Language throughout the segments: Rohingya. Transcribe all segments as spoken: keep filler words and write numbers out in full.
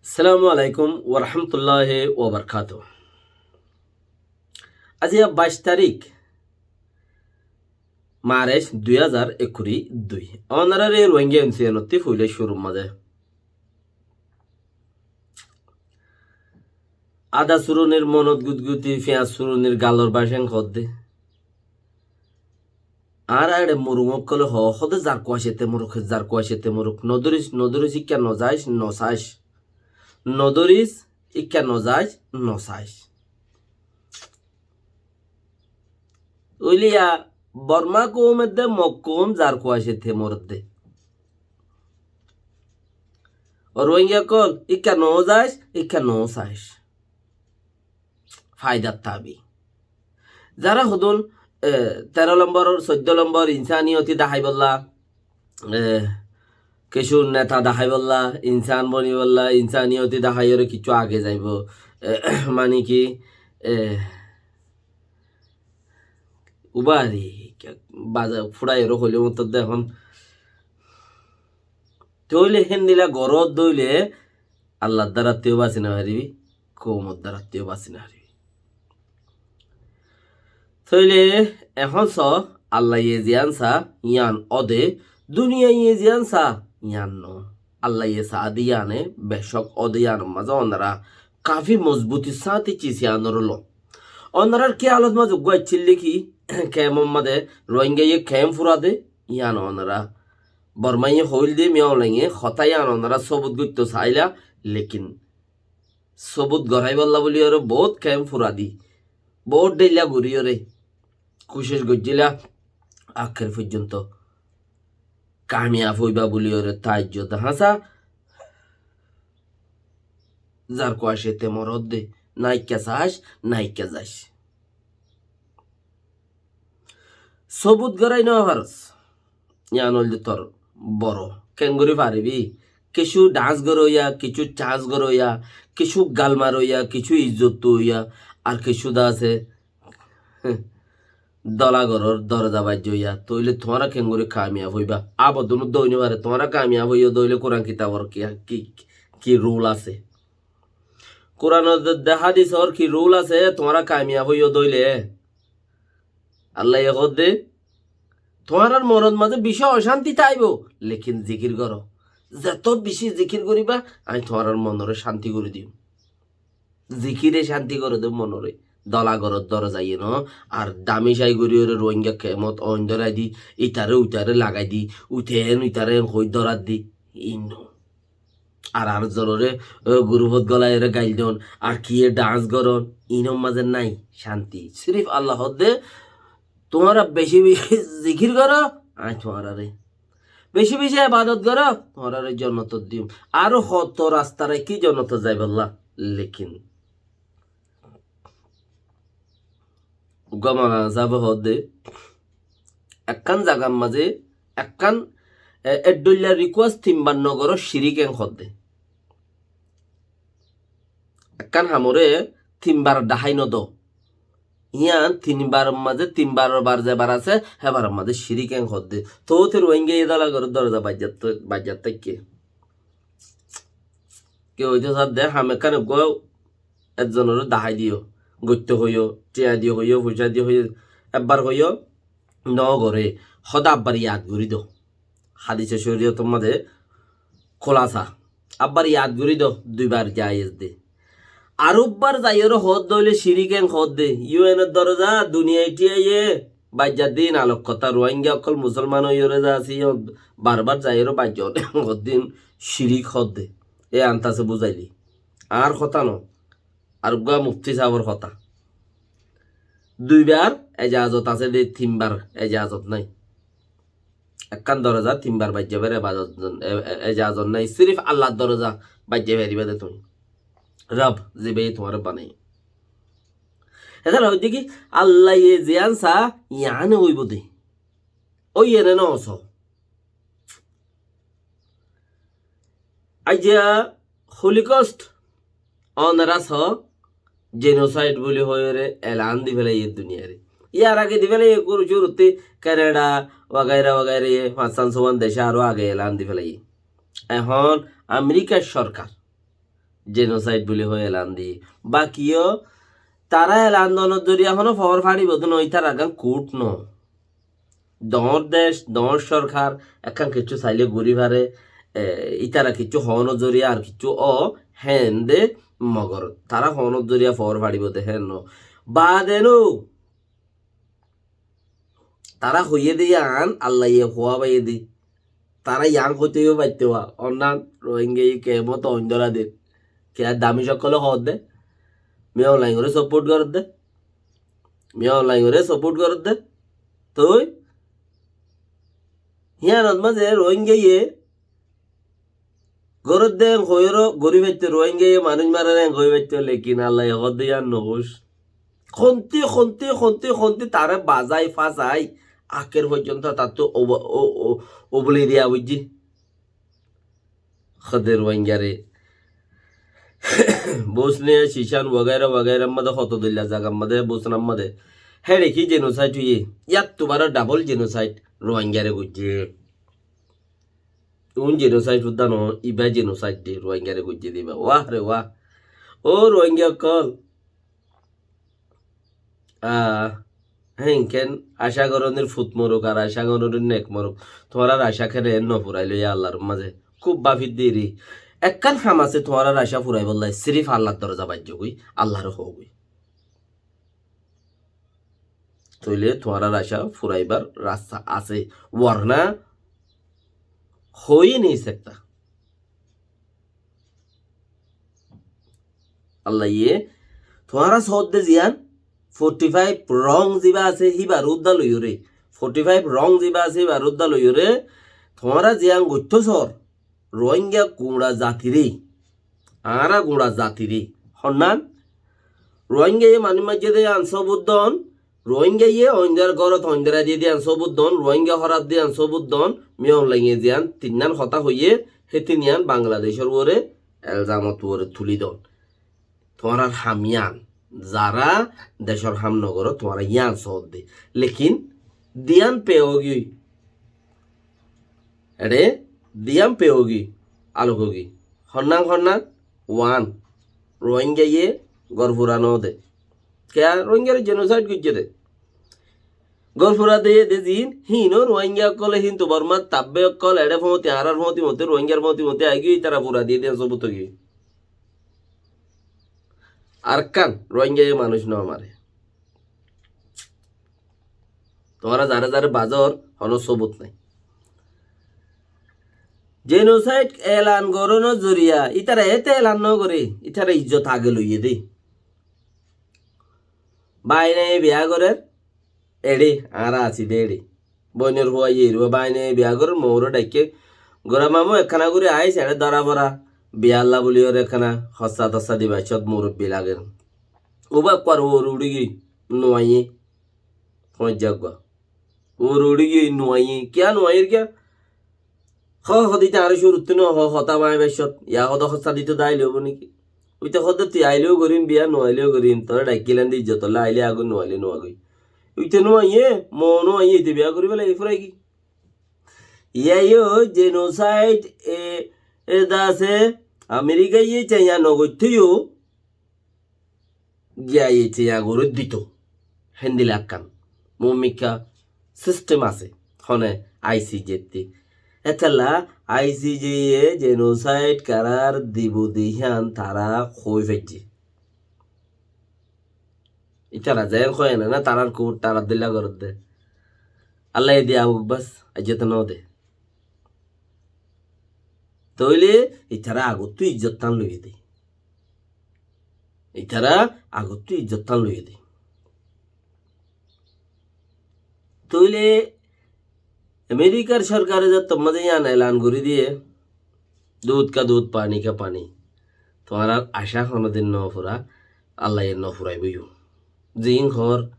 Assalamu alaikum warahmatulláhi wabarakátuhu. Aijja baic tarík, March dui házar ekkuri dui. Onoráre Rohingya M C N ottú foila cúrur mazé. Ada suronir monot gutguti, fiyaz suronir galor bácen hoódde. Añára eçe moruk ókkole hoó, hoóde zarkuace te moruk, zarkuace te moruk. Nodoris, nodoris, ikká nozais, nosais. Nodoris, ikká nozais, nosais. Óile ya Borma koum edde Mog koum zarkuace te moredde. Ó Rohingya ókkol, ikká nozais, ikká nosais. Faidar tabi. Zará hodún, e, teró lombor, soiddo lombor, insaniyoti daháibolla, e, kessú neta daháibolla, insan bonibolla, insaniyoti daháiyore kessú age zaibo. E, mani ki, e, ubari, baza, furaiyore hoile motor de ehón. Tóile héndilla goródde óile Allar darattú basi no faribi, koumor darattú basi no faribi. Tóile ehón só, Allaye ziyan sa, yián óde, duniyaye ziyan sa, yián no. Allaye saá de yiáne becók óde, yiánor mazé onorá kafi mozbutir sáñte ciz yiánoré lo. Onorár kiyalot mazé uggúa accíl de ki, kemor mazé Rohingyaye kem furade, yián onorá Bormaye hoóilde, Min Aung Hlainge hotá yián onorá sóbut goitto saáila, lekin sóbut goráibolla buliyóre boóut kem furadi, boóut dheilla goríyore kucíc goijjíla, akér foijjonto kamiyab óiba buliyóre taijjo de. Háñsa, zarkuace te moredde, naikka sas, naikka zas. Sóbut gorái no faros. Yián óilde tor boro. Kengori faribi? Kessú dhans goroiya, kessú cas goroiya, kessú gal maroiya, kessú izzot tuiya, ar kessú de asé, dola goror doroza baijjoiya. Tóile tuáñra kengori kamiyab óiba? Abodunut de ói no fare, tuáñra kamiyab óiyo de óile Kuran kitabor ki, ki, ki rul asé? Kuranot de hádisor ki rul asé, tuáñra kamiyab óiyo de óile? Allaye hoódde, tuáñrar monot mazé bicí ocánti táibo, lekin zikir goró. Zeto bicí zikir goríba, añí tuáñrar monoré cánti gorí dim. Zikire cánti goré de monoré. Dola goror dorozaye no, ar dami cai goríyore Rohingya kemot oin dorai di, itare uitare lagai di, uite en uitare en hoi dorar di, in no. Ar ar zorore, e, gurufot golaiyore gail don, ar kiye dhans goron, inor mazé nai cánti. Sirif Allah hoódde, tuáñra beci beci zikir goró, añí tuáñrare. Beci beci ebadot goró, tuáñrare jonnotot diyum. Aró hoto rasta raikki jonnotot zaibolla. Lekin uggúa Maulana sábe hoódde, ekkán zagar mazé ekkán, e, eddhoilla rikuwes tinbar no goró, cirik en hoódde. Ekkán hamoré tinbar dahái no do. Yián tinbar mazé, tinbar bar zebar asé, hébar mazé cirik en hoódde. Tóote Rohingyaye dola goror doroza baijjat, baijjat táikke. Ki hoito sadde, ham ekkán uggúa ekzonoré dahái diyo, goitto hoiyo, tiañ diyo hoiyo, foicá diyo hoiyo, ebbar hoiyo, no goré, hoódde abbar yad gorí do. Hádise coriyotor mazé kulasa, abbar yad gorí do, duibar jaiz de. Ar ubbar zaiyore hoódde óile cirik en hoódde, U N or doroza, duniyai tiañye, baijjat din alok hotá, Rohingya ókkol musolman óiyore za asé, yó barbar zaiyore baijjat hoódde, cirik hoódde. E antase buzaili. Añár hotá no, ar uggúa mufti sábor hotá. Duibar ejazot asé de, tinbar ejazot nai. Ekkán doroza tinbar baijjaibar ebadot, e, e, ejazot nai. Sirif Allar doroza baijjai fariba de tuñí. Rob, zibáye tuáñre banaiye. Etolla hoóidde ki, Allaye ziyán sa, yiáne óibo de. Óiye ne no só. Aijja Holocaust onorá só, genocide buli hoiyóre elan di félaiye duniyare. Yar age di félaiye, kuru curutti Canada wagaira wagaira ye fañs san suwan dece aró age elan di félaiye. Ehón Amerikar sorkar jenosaid buli hoi elan di. Bakiyo tará elan donor zoriya hono fawar faribo de no, itará gan kut no. Doñr dec, doñr sorkar ekkán kessú saile gori fare, e, itará kessú hono zoriya ar kessú o hen de, mogor tará hono zoriya fawar faribo de hen no. Bade no, tará hoiye de yián, Allaye howa baiye de. Tará yián hoite yo baitto wa, onnan Rohingya ye kemot oindora de. Ke ar dami sokkole hoó de. Min Aung Hlaing ore support goró de. Min Aung Hlaing ore support goró de. Toi yián ot maze Rohingya ye goró de en hoiyoro gori faitto, Rohingya ye manúic marar en hoi faitto, lekin Allaye hoó de yián no hoic. Honti, honti, honti, honti tará bazai fasai aker foijjonto tattu obo-, o-, o-, oboli diya buijje. Hoó de Rohingyare Bosnia, Shishan, wagaira, wagaira maze hoto dilla zagar maze, Bosnia maze. Héçe ki jenosaid oiye? Yattu bara dabol jenosaid Rohingyare goijje. Un jenosaid udda no, iba jenosaid de Rohingyare goijje de iba. Wah re wah. O Rohingya okkol. Ah, hénken aca goronir fut moruk ar aca goronir nek moruk. Tuáñrar aca kene en no furailo ya Allar maze. Kub bafir diri. Ekkán ham ase tuáñrar aca furaibolla, sirif Allar dorza baijjo goi, Allare hoó goi. Toile tuáñrar aca furaibar rasta ase. Warna hoi ni sekta. Allaye, tuáñra sodde ziyan, forty five wrong ziba ase, hibar udda loiyore. Forty five wrong ziba ase, hibar udda loiyore. Tuáñra ziyan goitto sor, Rohingya guñça zatire, añára guñça zatire. Honnan? Rohingya ye manúic maijje de yián sobut don, Rohingya ye oindar gorot oindara diye de yián sobut don, Rohingya horat de yián sobut don, Min Aung Hlaing ye ziyan tinnan hotá hoiye, he tin yián Bangladecor uore elzamot uore tuli don. Tuáñrar ham yián, zara decor ham no goró, tuáñra yián sodde. Lekin diyan peyogi, eçe diyan peyogi, alok ogi. Honnan, honnan? Wan, Rohingya ye gor fura no de. Kiya? Rohingyare jenosaid goijje de. Gor fura de de zin, hino Rohingya okkole hintu Bormat tabbe okkol eçe foñti, añárar foñti mote, Rohingyar foñti mote aigiyo, itara fura diye de sobut ogi. Arkkan, Rohingya ye manúic no mare. Tuáñra zare zare bazor, hono sobut nai. Jenosaid elan goronor zoriya, itara ete elan no gore, itara ijjot age loiye de. Bái nai biya gorer, eçe, añára asi de eçe. Boinor fua ye eruwa bái nai biya gorer, moure daikke. Gora mamu ekkana gori ais, eçe dora fora, biyalla buli ore ekkana, hossa tossa diba, sot murubbi lager. Uba kuar uor uri giyoi, nuaiye. Foñijja gua. Uor uri giyoi, nuaiye. Kiya nuaiyer kiya? Ho, ho, dite añára cúruttu no ho, hotá bañi baccot. Ya hoda hossa dito daile óibo niki? Uite hoda tui aileo gorim biya, no aileo gorim. Tore dhaikkilán de ijjotolla aile agoi, no aile no agoi. Uite no aiye, mo no aiye, ite biya gori félai, e furai gi? Iya yo, genocide, e, e da ase, America ye chaiya no goitto yo. Giya ye tiya goré dito. Héndilla ekkán mumikka system asé. Hone I C J tti. Hétolla I C J ye genocide karar dibo de híyan tara hoi faijje. Itara zen hoi na, na tarar court tara dilla gorédde. Allah ye diya buk bas, aijjá to no de. Tóile itara agottú ijjottan loiye de. Itara agottú ijjottan loiye de. Tóile Amerikar sorkare zettót mazé yián elan gorí diye, "दूध का दूध, पानी का पानी." Tuáñrar acá honodin no fura, Allaye no furaibo yó. Ziín hoór,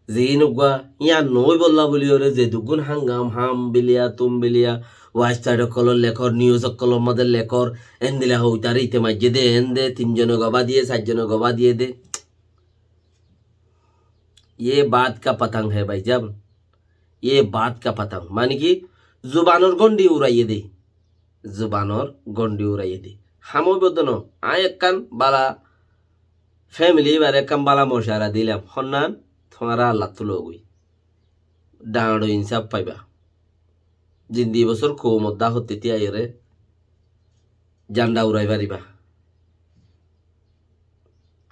ziín uggúa, yían noóibolla buliyóre zedukkún hángam, ham biliya, tum biliya, website ókkolór lekór, news ókkolór mazé lekór, endilla hoóitare ite maijjé dé, eén dé, tin zone gobá diyé, sair zone gobá diyé dé. Ye baat ka patang hai bhaijan, ye baat ka patang. Mane ki, zubanor gondi uraiyé dé, zubanor gondi uraiyé dé. Ham óibo de no. Añí ekkán bála femili ibáre ekkán bála mocuwara dilam. Honnán, tuáñra Allattú logói. Dhañço insáf faiba. Zindi bosór koumor dá hottí tíaiyóre zanda urai faribá.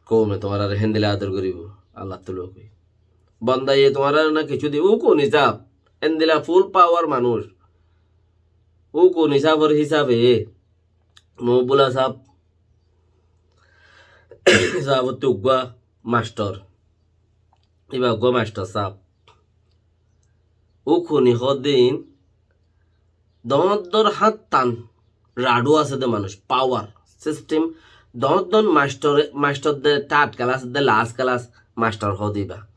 Koume tuáñrare héndilla ador goríbo, Allattú logói. Bondaye tuáñrare na kessú dibo, ukun hisab. Héndilla ful pawar manúic. Ukun hisafor hisabe, Mohibbulla sáb, sábottú uggúa mastor. Íba uggúa mastor sáb. Ukuni hoddin doñr doñr háttan raçu asé de manúic, pawar, sistem, doñr doñr mastor, mastor de third class de last class mastor hoó de íba.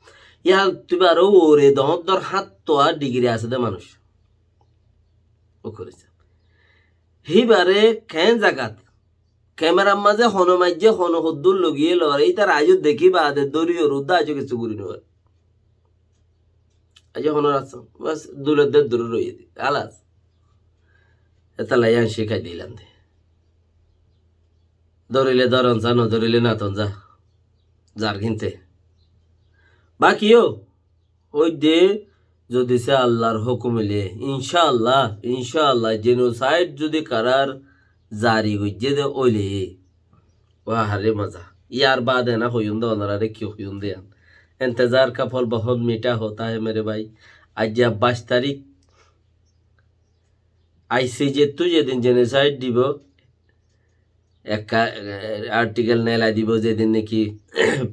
Yar tuibaro uore doñr doñr háttuwa digiri asé de manúic. Ukuni sáb. Híbare keén zagat? Kemerar mazé hone maijjé, hone hoddúr logiyé lore, ítar aijjó dekí baade dóri or uddá aijjó kessú gorí no fare. Aijjó hone rassá, bas, dulor der duri roiyé de, halas. Étalla yián cíkai dilam de. Dórile dóron za, no dórile naton za. Zar kinte. Baki yó, ói de, zodi se Allar hókum óile, incáalla, incáalla, jenosaid zodi karar zari goijjé de óile, wá haré moza. Yar baade na hoiyum de, onorare ki hoiyum de yián. Entezar ka phol bohot mitha hota hai mere bhai. Aijja baic tarik I C J ttu zedin jenosaid dibo, ekka, eh, artikel neelai dibo, zedin niki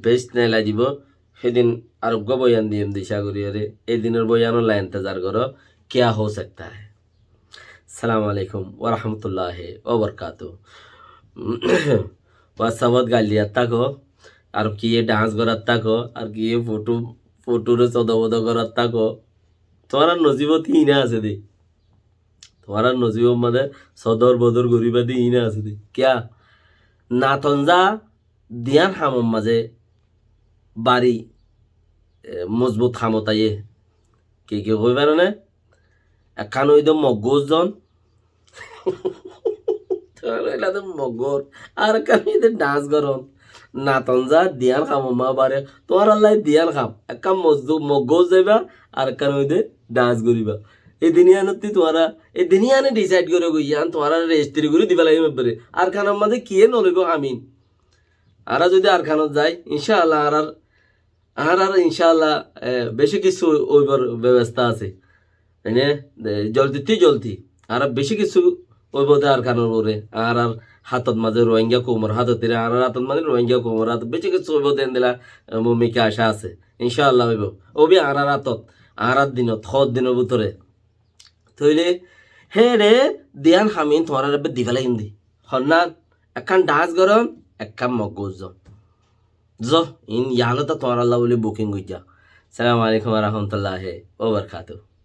pes neelai dibo, hédin areggúa boyan diyum de, acá gorí ore, édinor boyanolla entezar goró, kya ho sakta hai. Assalamu alaikum wa rahmatullahi wa barakatuhu. WhatsApp ot gail diyat táko, ar kiyé dance gorat táko, ar kiyé foto, fotore sodo bodo gorat táko. Tuáñrar nosibot hína asé de. Tuáñrar nosibor mazé sodor bodor goríba de hína asé de. Kiyá? Naton za diyan hamor mazé bari, e, mozbut hamot aiyé. Ki ki hoi faro né? Ekkán ói de Moggóu zon. Tuáñra óila de Moggóu. Ar ekkán ói de dance goron. Naton za diyan hamor mazé bari. Tuáñrallá diyan ham. Ekkán mozdu-, Moggóu zaiba, ar ekkán ói de dance goríba. E duniyanottí tuáñra, e duniyane decide goré goi, yián tuáñrare rejistri gorí diba lagibó ebbere. Arkanor mazé kiyé no loibó hamin. Añára zodi Arkanot zai, incáalla añárar, añárar incáalla, e, beci kessú óibar bebosta asé. Mane, e, zoldittú zoldi. Añárar beci kessú óibo de Arkanor uore. Añárar hátot mazé Rohingya koumor hátot, ire añárar hátot mane Rohingya koumor hátot beci kessú óibo de endilla, e, mumkin acá asé. Incáalla óibo. Óibo añárar hátot, añárar dinot, hoddinor bútore. Tóile héçe diyan hamin tuáñrare ebbe di felaiyum de. Honnán, ekkán dance goron, ekkán Moggóu zon. Zo, in yián óta tuáñrallá buli booking goijjá. Assalamu alaikum wa rahmatullahi wa barakatuhu.